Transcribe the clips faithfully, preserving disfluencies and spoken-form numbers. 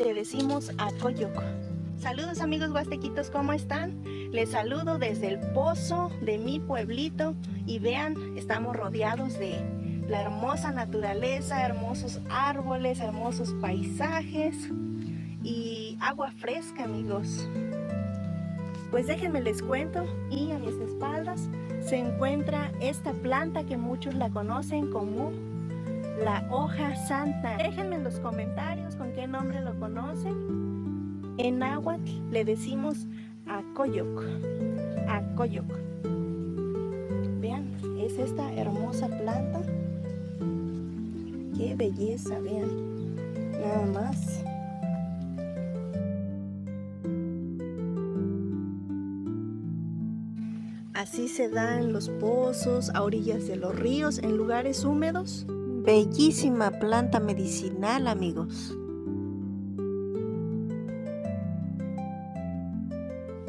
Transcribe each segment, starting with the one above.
le decimos acoyoc. Saludos amigos huastequitos, ¿cómo están? Les saludo desde el pozo de mi pueblito y vean, estamos rodeados de la hermosa naturaleza, hermosos árboles, hermosos paisajes y agua fresca, amigos. Pues déjenme les cuento, y a mis espaldas se encuentra esta planta que muchos la conocen como la hoja santa. Déjenme en los comentarios con qué nombre lo conocen. En náhuatl le decimos acoyoc. Acoyoc. Vean, es esta hermosa planta. Qué belleza, vean. Nada más. Así se da en los pozos, a orillas de los ríos, en lugares húmedos. Bellísima planta medicinal, amigos.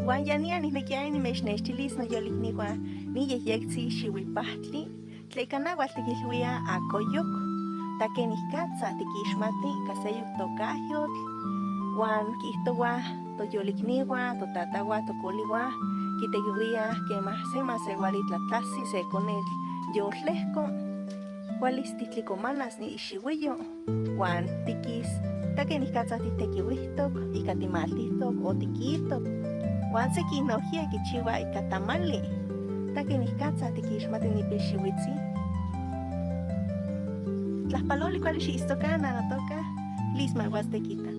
Wan ya niya' nijnekiay nimexnextilis noyolikniwa niyeyektsi xiwil pahtli. Tle'ika náhuatl tikilwiya acoyoc. Takenijkatsa' tikixmatni' ka se'uyuk tokajyotl. Wan kijtowa toyolikniwa, totatawa, tokooliwa kitekilwiya ke ma se ma se wali tlatlassi se konetl yo'olejko'. Wali stijtlikomanas ni ixiwiyo'. Wan tikis takenijkatsa' tijtekiwijtok ika timaaltijtok o tiki'itok. Wan sekino'ojiya' kichiwa ika tamali'. Takenijkatsa' tikixmatni nipil xiwitsi. Tlajpalolik wali xi'istokana' natoka. Lis ma' huastekit.